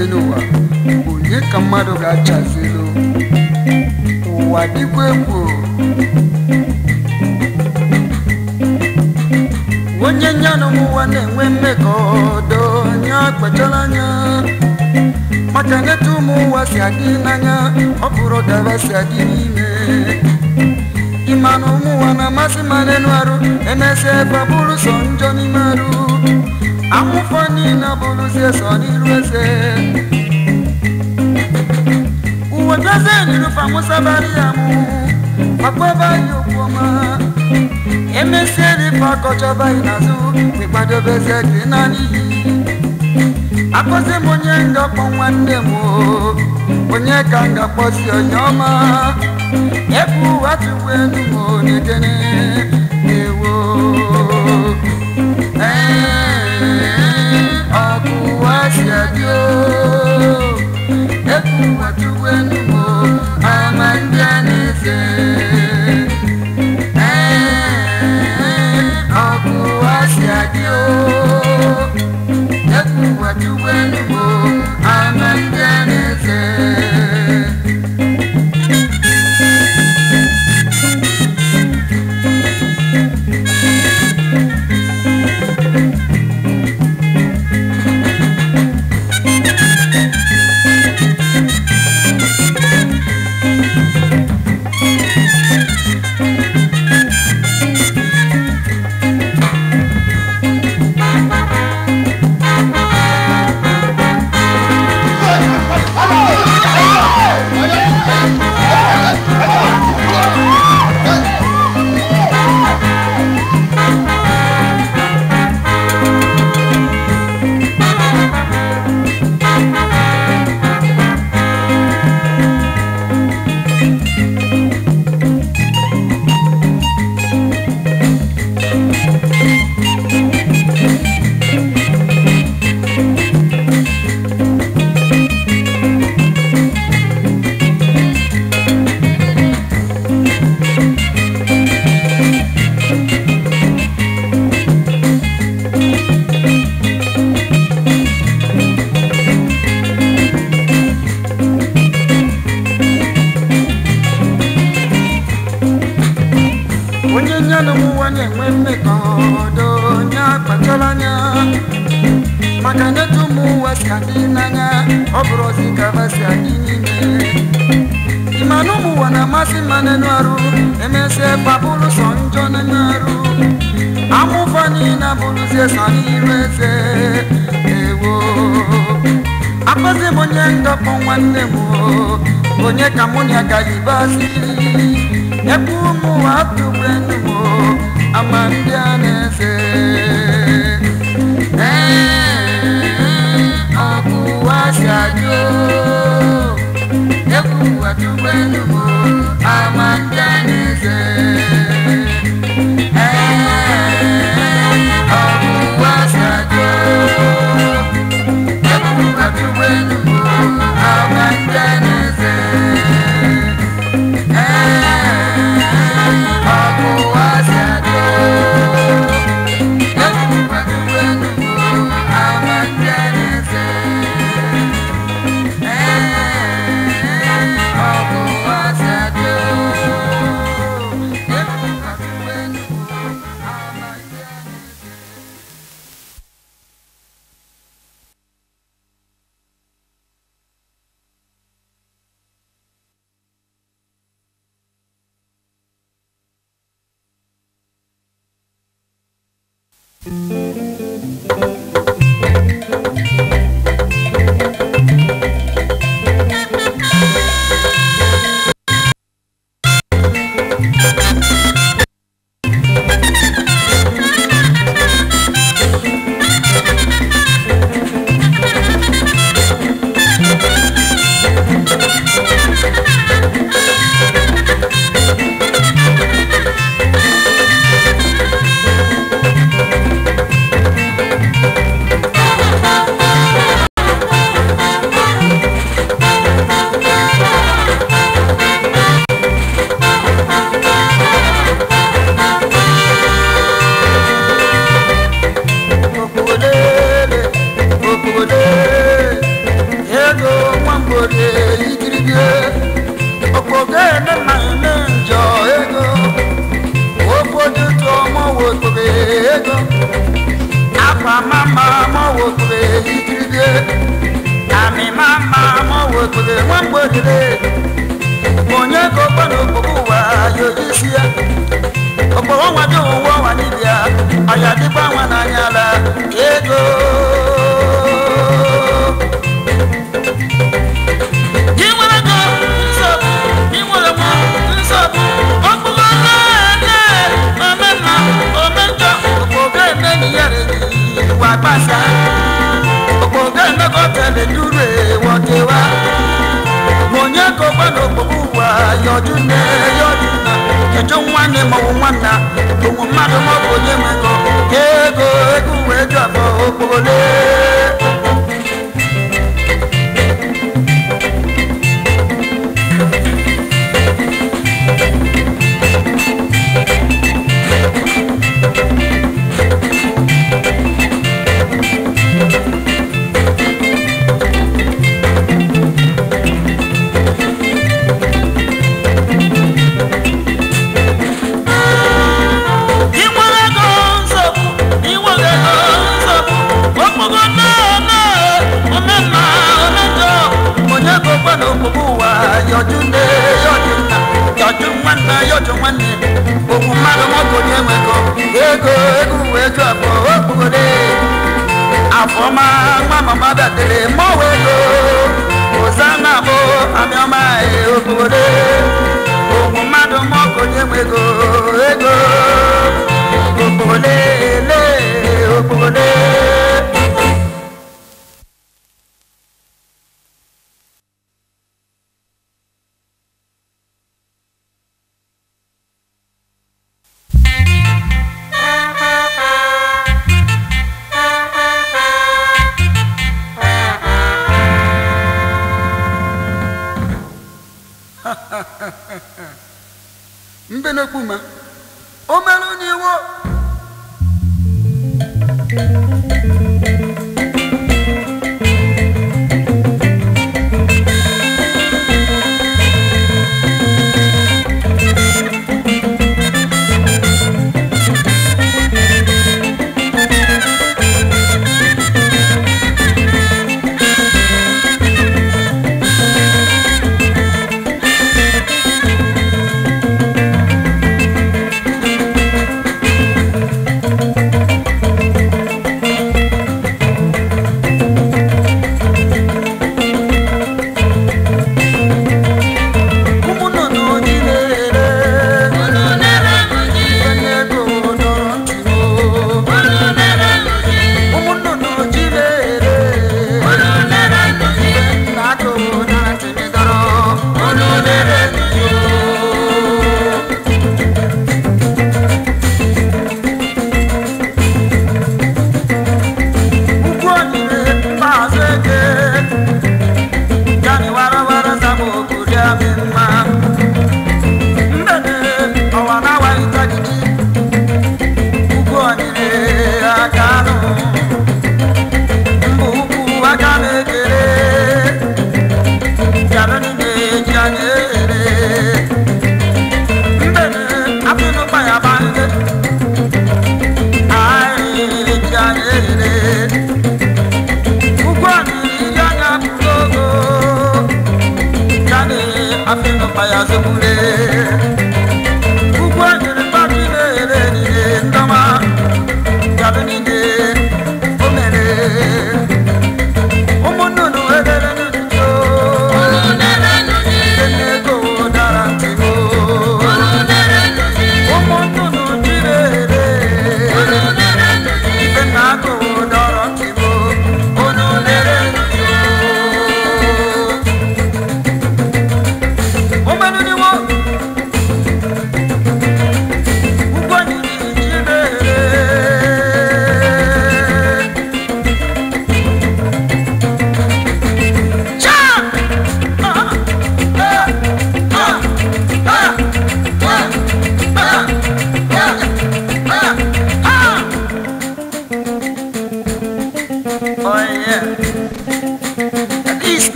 niile n'ụwa onye ka mmadụ ga-achazelu ụwa dịkwa egwu onye nya n'ụwa na-enwe mmekọ ọdọ onye akpachara anya maka netu ụmụ ụwa si adị n'anya ọ bụrụ daba si adị n'ime ịma na ụmụ ụwa na-amasị ma n'elu arụ emesịa ebe bụrụ sọ njọ n'ime arụ amụfọ niile bụrụzie sọ n'iru eze uwe bịazie n'irufa mụsabara ya mụ makwaba ya okwu ọma emesịa rife akọchọba ya n'azụ ịkwadobezie gị naanị iyi akpọzi m onye ngakpọ nwanne m onye ka ngakpọsi onye ọma ebu atụwe enu m n'ekene ewo ọkụwa si adị ebu atụwe enu m ama ndị a na-eze ọkụwa si adị ebu atụwe enu m ama ndị a na-eze onye ka mụ na ya galibasi ebu ụmụ atụgbe enu m ama ndị a na-eze ọkụwa si adị ebu atụgbe enu m ama ndị a na-eze ọkụwa si adị ebu atụgbe enu m ama ndị a na-eze dile onye ko pano buwa yo isia opo wa jo wo wa ni bia aya di pa wa na nyala ego ni wala go so ni wala mo so opo na ne mama o menjo opo ga me ni yare wa pasa opo ga na ko tele dure wo te wa monye ko pano buwa yo dune ejo nwanne ma nwanna owo mmadụ ma ọ bụ onye nwego ego ego wee ju afọ okpole yoju nwanne okwu mmadụ nwoke onye nwego ego ego wee ju afọ okpogode afọma nwa mama bịatere mọwa ego ozana bụ amịọma okpogode okwu mmadụ nwoke onye nwego ego okpogode ele okpogode mbene kuma o melu ni wo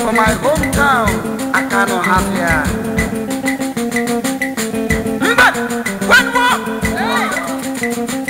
for my hometown, I cannot have here. But one more.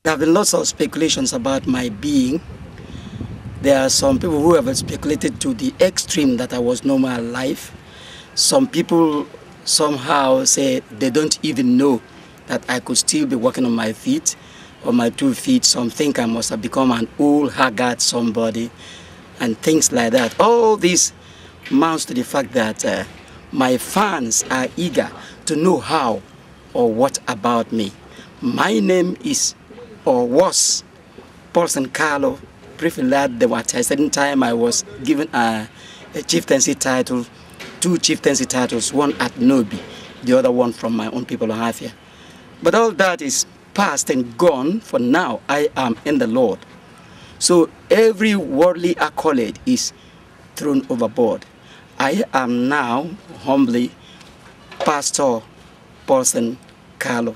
There have been lots of speculations about my being. There are some people who have speculated to the extreme that I was normal alive. Some people somehow say they don't even know that I could still be walking on my feet, on my 2 feet. Some think I must have become an old haggard somebody and things like that. All this amounts to the fact that my fans are eager to know how or what about me. My name is or was Paulson Carlo. Briefly, there was a certain time I was given a chieftaincy title, 2 chieftaincy titles, one at Nobi, the other one from my own people of Hafia. But all that is past and gone. For now, I am in the Lord. So every worldly accolade is thrown overboard. I am now humbly Pastor Paulson Carlo.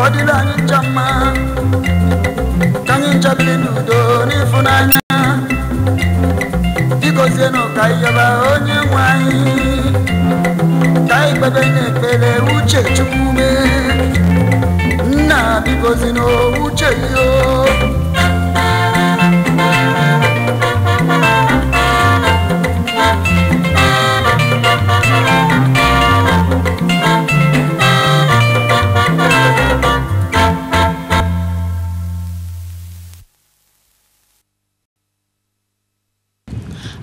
Kodila Chama Kangin Chabinudo Nifunanya Because you know Kayaba Onye Wai Kai Babene Pele Uche Chume Na because you know Uche Yo.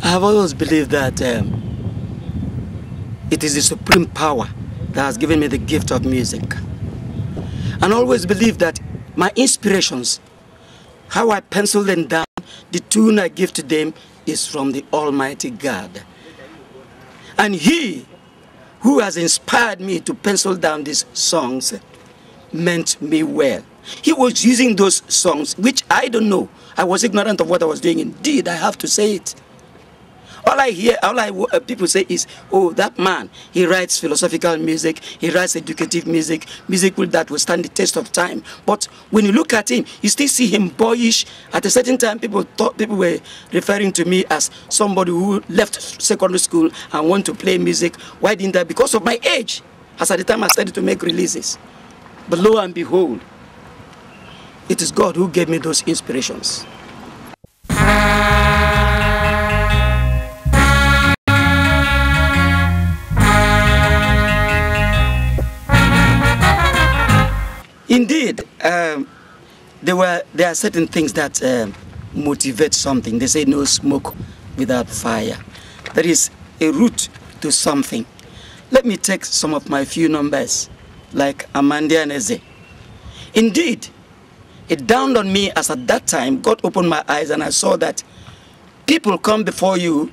I have always believed that it is the supreme power that has given me the gift of music. And always believed that my inspirations, how I pencil them down, the tune I give to them is from the Almighty God. And He who has inspired me to pencil down these songs meant me well. He was using those songs, which I don't know. I was ignorant of what I was doing. Indeed, I have to say it. All I hear, people say is, oh, that man, he writes philosophical music, he writes educative music, music that will stand the test of time. But when you look at him, you still see him boyish. At a certain time, people were referring to me as somebody who left secondary school and want to play music. Why didn't I? Because of my age. As at the time I started to make releases. But lo and behold, it is God who gave me those inspirations. Indeed, there are certain things that motivate something. They say no smoke without fire. There is a root to something. Let me take some of my few numbers, like Amandia Neze. Indeed, it dawned on me as at that time, God opened my eyes and I saw that people come before you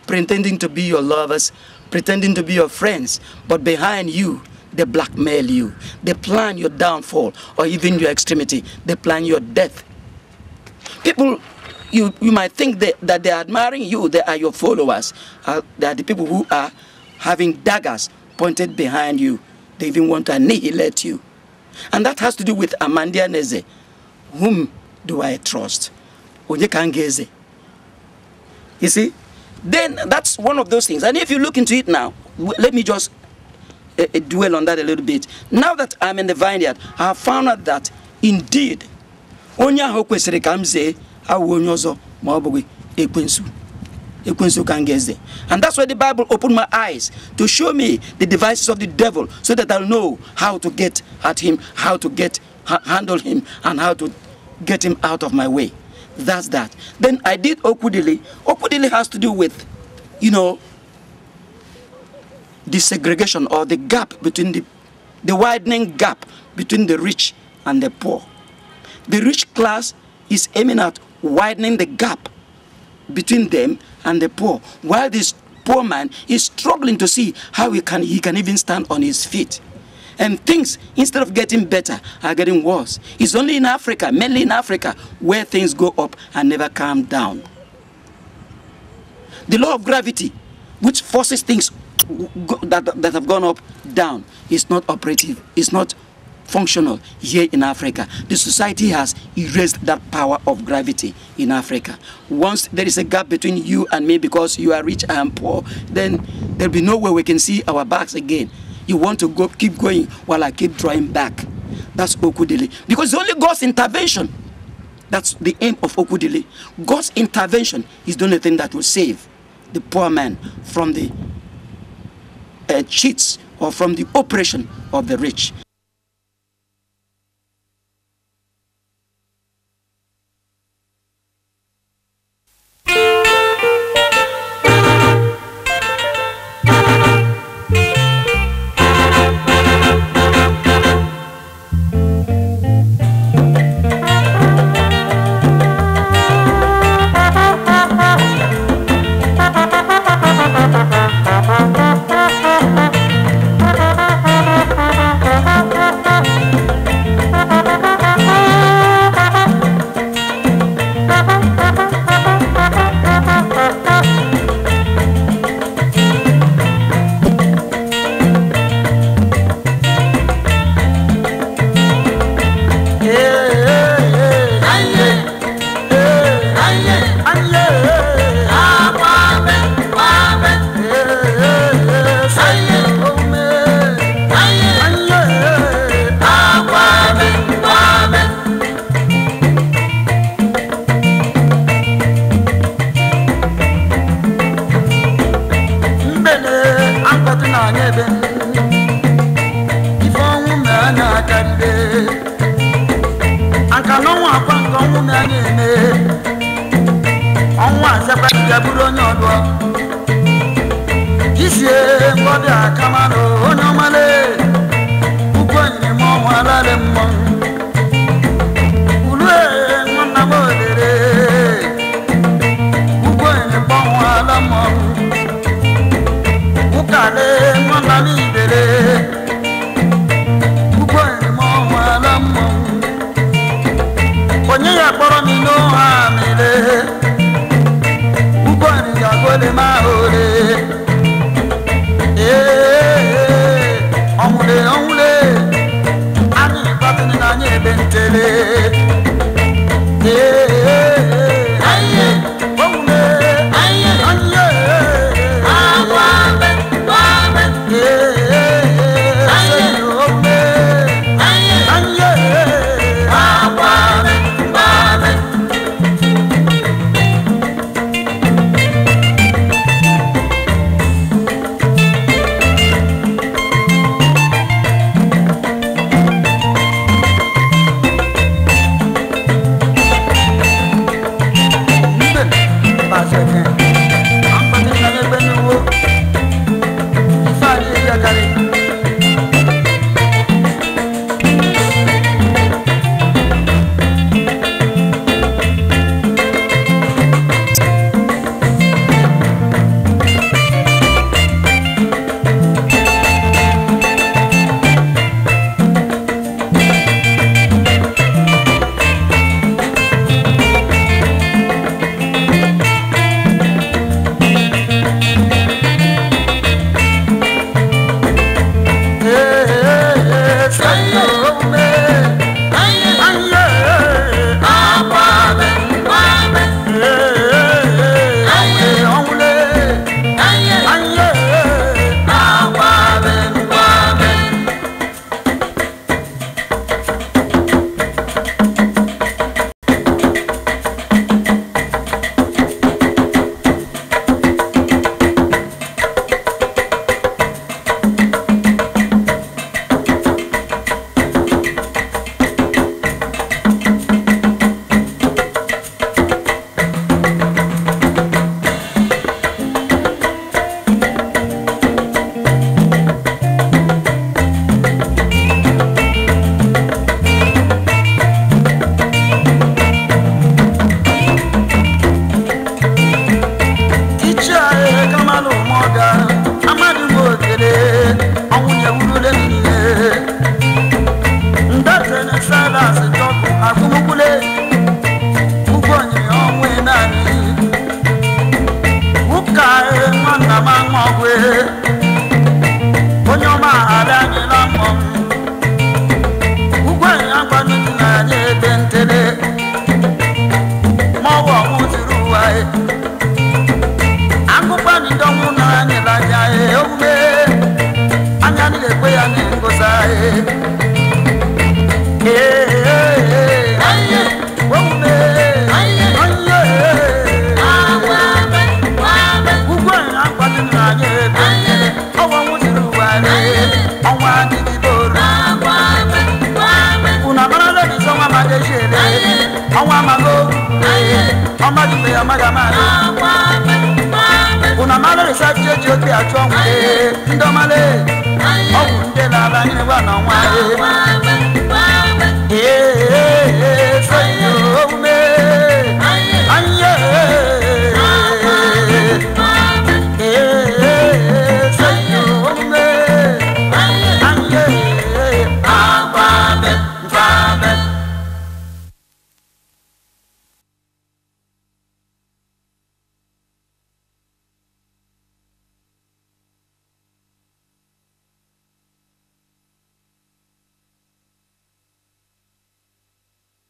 pretending to be your lovers, pretending to be your friends, but behind you, they blackmail you. They plan your downfall or even your extremity. They plan your death. People, you might think that they are admiring you. They are your followers. They are the people who are having daggers pointed behind you. They even want to annihilate you. And that has to do with Amandia Neze. Whom do I trust? Onyekangeze. You see? Then that's one of those things. And if you look into it now, let me just dwell on that a little bit. Now that I'm in the vineyard, I have found out that indeed, and that's why the Bible opened my eyes to show me the devices of the devil so that I'll know how to get at him, how to handle him, and how to get him out of my way. That's that. Then I did Okudili. Okudili has to do with, the segregation or the gap between the widening gap between the rich and the poor. The rich class is aiming at widening the gap between them and the poor, while this poor man is struggling to see how he can even stand on his feet. And things, instead of getting better, are getting worse. It's only in Africa, mainly in Africa, where things go up and never calm down. The law of gravity, which forces things that have gone up, down, is not operative, it's not functional here in Africa. The society has erased that power of gravity in Africa. Once there is a gap between you and me because you are rich and I'm poor, then there'll be no way we can see our backs again. You want to keep going while I keep drawing back. That's Okudili. Because it's only God's intervention. That's the aim of Okudili. God's intervention is the only thing that will save the poor man from the cheats or from the oppression of the rich.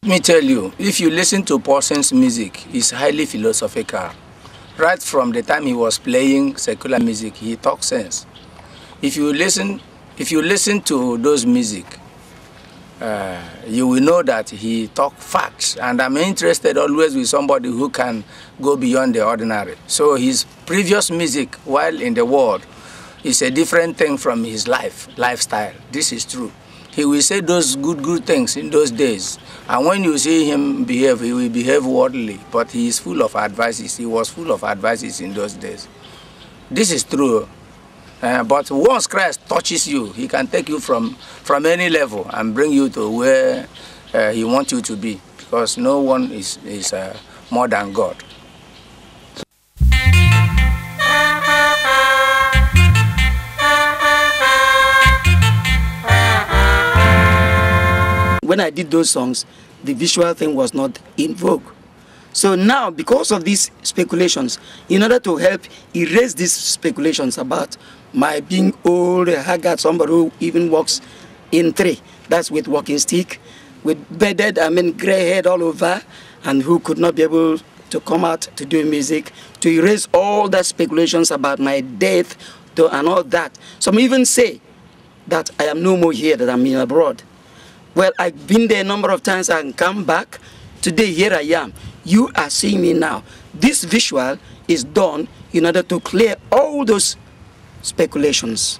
me tell you, if you listen to Paulson's music, it's highly philosophical. Right from the time he was playing secular music, he talks sense. If you listen to those music, you will know that he talk facts. And I'm interested always with somebody who can go beyond the ordinary. So his previous music, while in the world, is a different thing from his lifestyle. This is true. He will say those good things in those days. And when you see him behave, he will behave worldly. But he is full of advices. He was full of advices in those days. This is true. But once Christ touches you, he can take you from any level and bring you to where he wants you to be. Because no one is more than God. When I did those songs, the visual thing was not in vogue. So now, because of these speculations, in order to help erase these speculations about my being old, haggard, somebody who even walks in three, that's with walking stick, with bedded, gray head all over, and who could not be able to come out to do music, to erase all the speculations about my death and all that. Some even say that I am no more here, that I'm in abroad. Well, I've been there a number of times and come back. Today, here I am. You are seeing me now. This visual is done in order to clear all those speculations.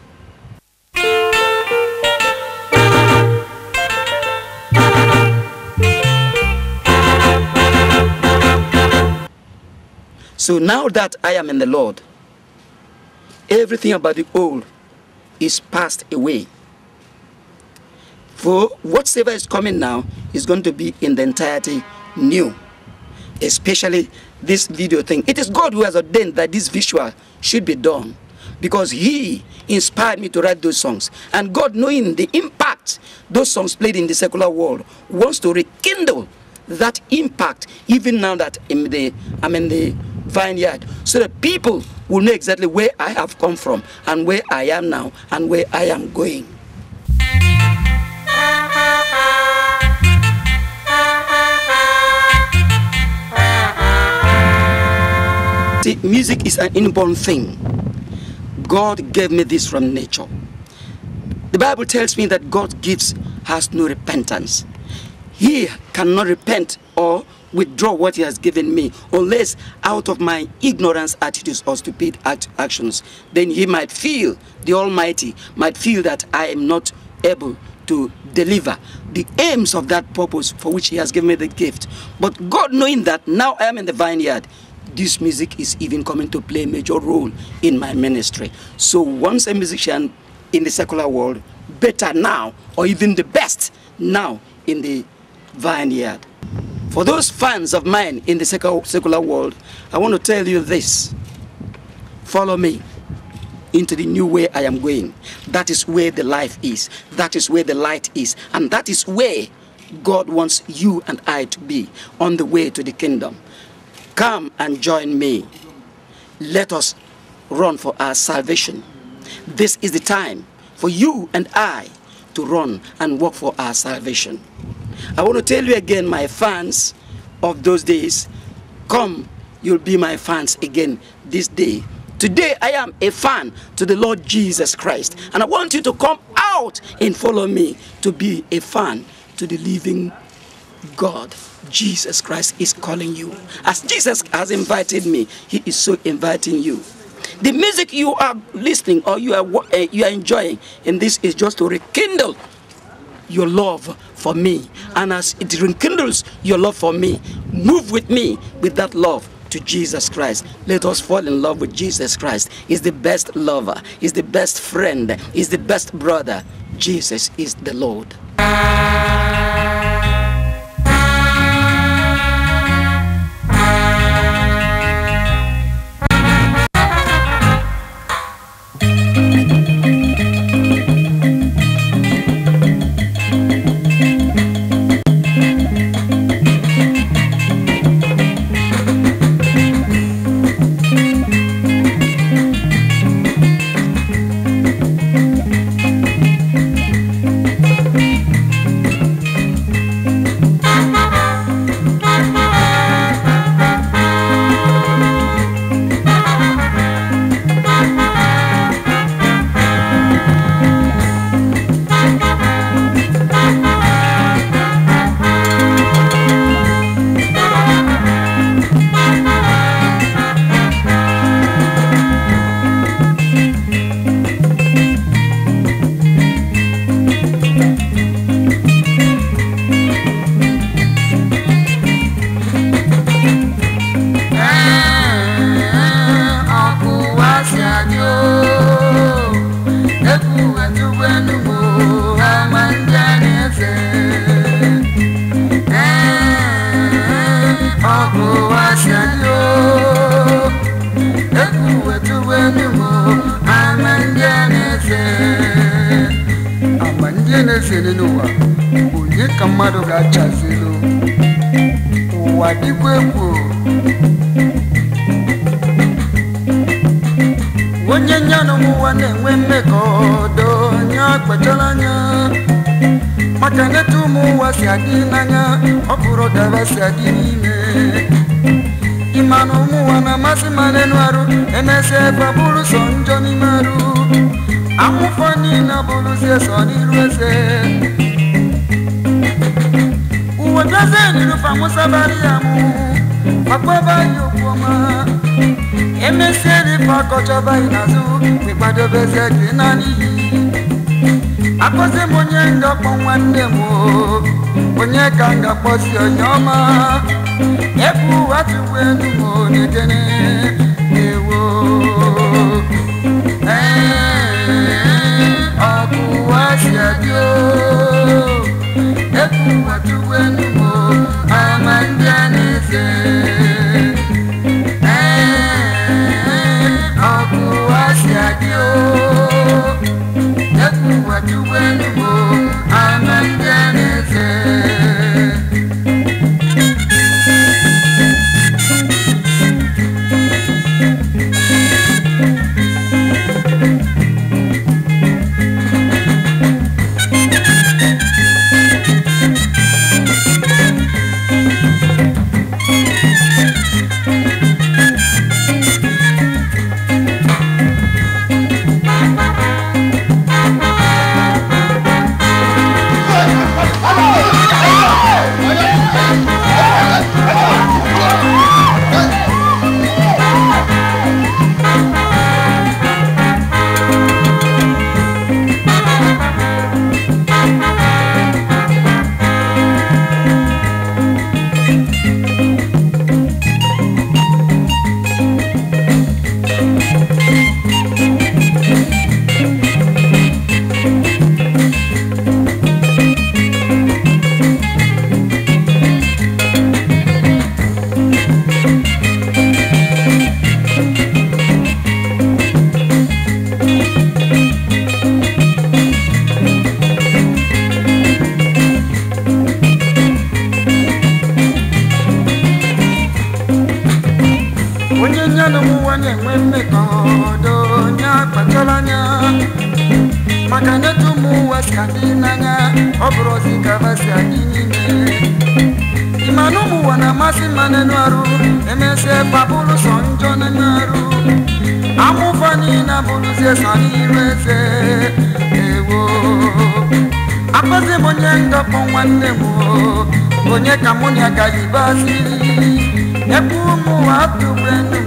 So now that I am in the Lord, everything about the old is passed away. For whatsoever is coming now is going to be in the entirety new. Especially this video thing. It is God who has ordained that this visual should be done, because he inspired me to write those songs. And God, knowing the impact those songs played in the secular world, wants to rekindle that impact even now that I'm in the vineyard, so that people will know exactly where I have come from and where I am now and where I am going. See, music is an inborn thing. God gave me this from nature. The Bible tells me that God gives has no repentance. He cannot repent or withdraw what he has given me unless out of my ignorance, attitudes, or stupid actions. Then he might feel, the Almighty might feel that I am not able to deliver the aims of that purpose for which he has given me the gift. But God, knowing that now I am in the vineyard, this music is even coming to play a major role in my ministry. So once a musician in the secular world, better now, or even the best now in the vineyard. For those fans of mine in the secular world, I want to tell you this. Follow me into the new way I am going. That is where the life is. That is where the light is. And that is where God wants you and I to be, on the way to the kingdom. Come and join me. Let us run for our salvation. This is the time for you and I to run and work for our salvation. I want to tell you again, my fans of those days, come, you'll be my fans again this day. Today I am a fan to the Lord Jesus Christ, and I want you to come out and follow me to be a fan to the living God. Jesus Christ is calling you. As Jesus has invited me, he is so inviting you. The music you are listening or you are enjoying in this is just to rekindle your love for me. And as it rekindles your love for me, move with me with that love to Jesus Christ. Let us fall in love with Jesus Christ. He's the best lover. He's the best friend. He's the best brother. Jesus is the Lord. ụwa dịkwa egwu onye nya n'ụwa na-enwe mmekọ do nya kpachara anya maka netu ụmụ ụwa si adị n'anya ọ bụrụ gaba si adị n'ime ịma na ụmụ ụwa na-amasị ma n'elu arụ emesịa ebe bụrụ sọ njọ n'ime arụ amụfọ niile bụrụzie sọ n'iru eze uwe bịazie n'iru famusabari ya mụ makpọba ya okwu ọma emesịa dịpa akọchọba ya n'azụ ịkpadobezie gị naanị iyi akpọzi m onye ngakpọ nwanne m onye ka ngakpọsi onye ọma ebu atụwe enu m n'ekene ewo ọkụwa si adị ebu atụwe enu m ama ndị a na-eze ọkụwa si adị what you will do, I'm a onye ka mụ na ya ga-yibasị ebu ụmụ atụ bụ enu